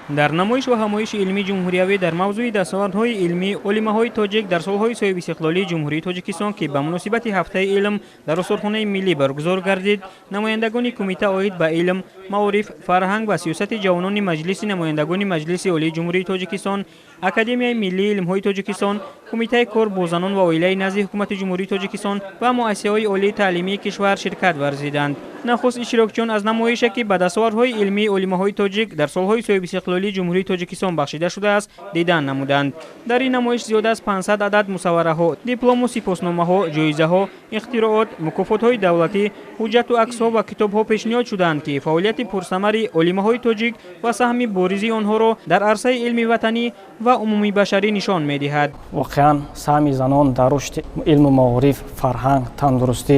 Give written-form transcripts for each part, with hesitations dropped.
Дар намоиш ва ҳамоиши илмии ҷумҳуриявӣ дар мавзӯи дастовардҳои илмии олимаҳои тоҷик дар солҳои соҳибистиқлолии Ҷумҳурии Тоҷикистон, ки ба муносибати Ҳафтаи илм дар Осорхонаи миллӣ баргузор гардид, намояндагони Кумита оид ба илм, маориф, фарҳанг ва сиёсати ҷавонони Маҷлиси намояндагони Маҷлиси Олии Ҷумҳурии Тоҷикистон, Академияи миллии илмҳои Тоҷикистон, Кумитаи кор бо занон ва оилаи назди Ҳукумати Ҷумҳурии Тоҷикистон ва муассисаҳои олии таълимии кишвар ширкат варзиданд. Нахуст иштирокчиён аз намоише, ки ба дастовардҳои илмии олимаҳои тоҷик дар солҳои соҳибистиқлолии Ҷумҳурии Тоҷикистон бахшида шудааст, дидан намуданд. Дар ин намоиш зиёда аз 500 адад мусаввараҳо, диплому сипосномаҳо, ҷоизаҳо, ихтироот, мукофотҳои давлатӣ, ҳуҷҷату аксҳо ва китобҳо пешниҳод шудаанд, ки фаъолияти пурсамари олимаҳои тоҷик ва саҳми боризи онҳоро дар арсаи илми ватанӣ ва умумибашарӣ нишон медиҳад. Воқеан, саҳми занон дар рушди илму маориф, фарҳанг, тандурустӣ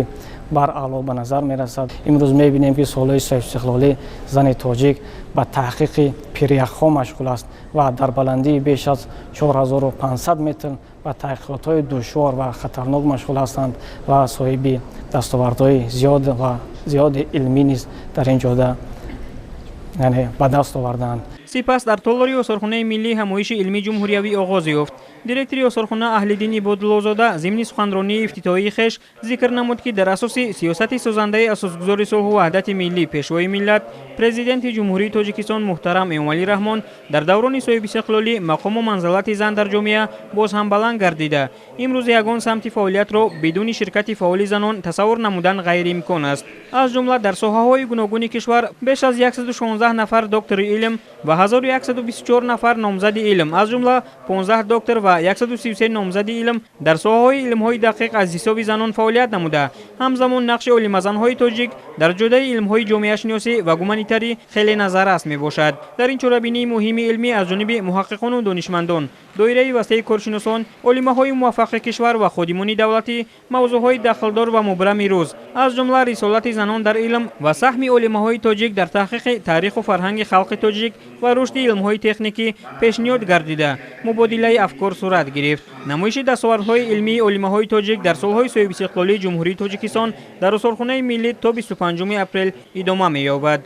бараъло ба назар мерасад. Имрӯз мебинем, ки солҳои соҳибистиқлолӣ зани тоҷик ба таҳқиқи пиряхҳо машғул аст ва дар баландии беш аз 4500 метр ба таҳқиқотҳои душвор ва хатарнок машғул ҳастанд ва соҳиби дастовардҳои зиёд ва зиёди илмӣ низ дар ин ҷода, яъне, ба даст овардаанд. Сипас дар толори Осорхонаи миллӣ ҳамоиши илмии ҷумҳуриявӣ оғоз ёфт. Директори осорхона Аҳлиддин Ибодуллозода зимни суханронии ифтитоҳии хеш зикр намуд, ки дар асоси сиёсати созандаи Асосгузори сулҳу ваҳдати миллӣ, Пешвои миллат, Президенти Ҷумҳурии Тоҷикистон муҳтарам Эмомалӣ Раҳмон дар даврони соҳибистиқлолӣ мақому манзалати зан дар ҷомеа боз ҳам баланд гардида, имрӯз ягон самти фаъолиятро бидуни ширкати фаъоли занон тасаввур намудан ғайриимкон аст. Аз ҷумла дар соҳаҳои гуногуни кишвар беш аз 116 нафар доктори илм ва 1124 нафар номзади илм, аз ҷумла 15 доктор ва 133 номзади илм дар соҳаҳои илмҳои дақиқ аз ҳисоби занон фаъолият намуда, ҳамзамон нақши олимазанҳои тоҷик дар ҷодаи илмҳои ҷомеашиносӣ ва гуманитарӣ хеле назаррас мебошад. Дар ин чорабинии муҳими илмӣ аз ҷониби муҳаққиқону донишмандон, доираи васеи коршиносон, олимаҳои муваффақи кишвар ва ходимони давлатӣ мавзӯъҳои дахлдор ва мубрами рӯз, аз ҷумла рисолати занон дар илм ва саҳми олимаҳои тоҷик дар таҳқиқи таъриху фарҳанги халқи тоҷик ва рушди илмҳои техникӣ пешниҳод гардида, мубодилаи афкор сурат гирифт. Намоиши дастовардҳои илмии олимаҳои тоҷик дар солҳои соҳибистиқлолии Ҷумҳурии Тоҷикистон дар Осорхонаи миллӣ то 25 апрел идома меёбад.